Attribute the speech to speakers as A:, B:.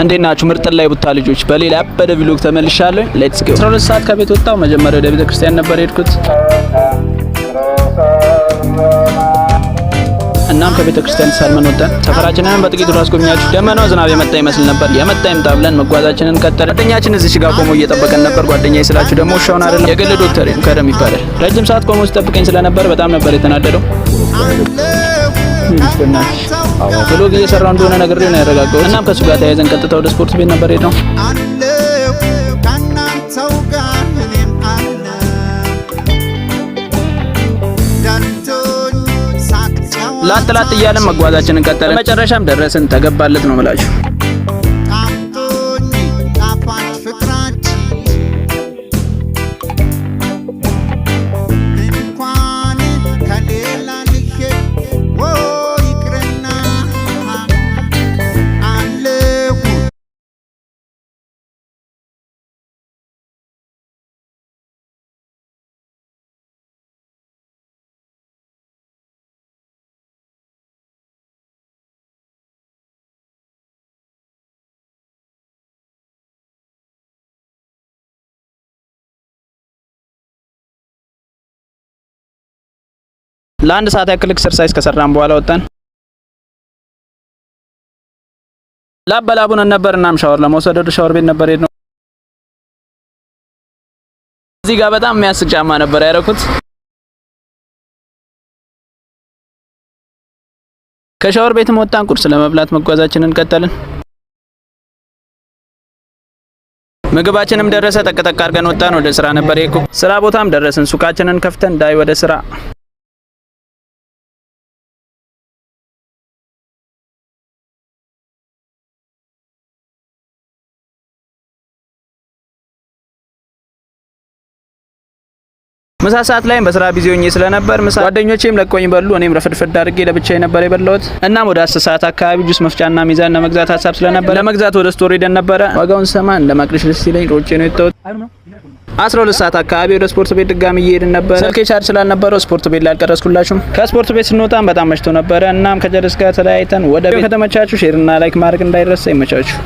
A: እንዴት ናችሁ? ምርጥ ላይ ቡታ ልጆች፣ በሌላ ያበደ vlog ተመልሻለሁ። Let's go። 12 ሰዓት ከቤት ወጣሁ። መጀመሪያ ወደ ቤተ ክርስቲያን ነበር የሄድኩት። እናም ከቤተ ክርስቲያን ተሳልመን ወጣን። ሰፈራችንንም በጥቂቱ ላስጎብኛችሁ። ደመናው ዝናብ የመጣ ይመስል ነበር። የመጣ ይምጣ ብለን መጓዛችንን ቀጠልን። ጓደኛችን እዚች ጋር ቆሞ እየጠበቀን ነበር። ጓደኛዬ ስላችሁ ደግሞ ውሻውን አይደለም፣ የግል ዶክተር ከረም ይባላል። ረጅም ሰዓት ቆሞ ሲጠብቀኝ ስለነበር በጣም ነበር የተናደደው። Vlog እየሰራው እንደሆነ ነግሬው ነው ያረጋጋሁት። እናም ከእሱ ጋር ተያይዘን ቀጥታ ወደ ስፖርት ቤት ነበር የሄድነው።
B: አለሁ ከእናንተው ጋር እኔም አለሁ ደልቶኝ ሳቅ
A: ላጥ ላጥ እያለን መጓዛችንን ቀጠልን። መጨረሻም ደረስን። ተገባለት ነው ምላችሁ።
B: ጣፍጦኝ ጣፋጭ ፍቅራችን እንኳን ከሌላ ልሄድ ወይ ይቅርና አለሁ።
A: ለአንድ ሰዓት ያክል exercise ከሰራን በኋላ ወጣን። ላብ በላቡን ነበር። እናም ሻወር ለመውሰድ ወደ ሻወር ቤት ነበር የሄድነው። እዚህ ጋር በጣም የሚያስቅ ጫማ ነበር ያደረኩት። ከሻወር ቤትም ወጣን። ቁርስ ለመብላት መጓዛችንን ቀጠልን። ምግባችንም ደረሰ። ጠቅጠቅ አድርገን ወጣን። ወደ ስራ ነበር የሄድኩት። ስራ ቦታም ደረስን። ሱቃችንን ከፍተን ዳይ ወደ ስራ። ምሳ ሰዓት ላይም በስራ busy ሆኜ ስለነበር ምሳ ጓደኞቼም ለቆኝ በሉ። እኔም ረፍድፍድ አድርጌ ለብቻዬ ነበር የበላሁት። እናም ወደ 10 ሰዓት አካባቢ ጁስ መፍጫና ሚዛን ለመግዛት ሀሳብ ስለነበረ ለመግዛት ወደ store ሄደን ነበረ። ዋጋውን ሰማ እንደ ማቅለሽለሽ ሲለኝ ሮጬ ነው የወጣሁት። 12 ሰዓት አካባቢ ወደ ስፖርት ቤት ድጋሚ እየሄድን ነበረ። ስልኬ ቻርጅ ስላልነበረው ስፖርት ቤት ላይ አልቀረጽኩላችሁም። ከስፖርት ቤት ስንወጣም በጣም መሽቶ ነበረ። እናም ከጀለስ ጋር ተለያይተን ወደ ቤት። ከተመቻችሁ share ና like ማድረግ እንዳይረሳ። ይመቻችሁ።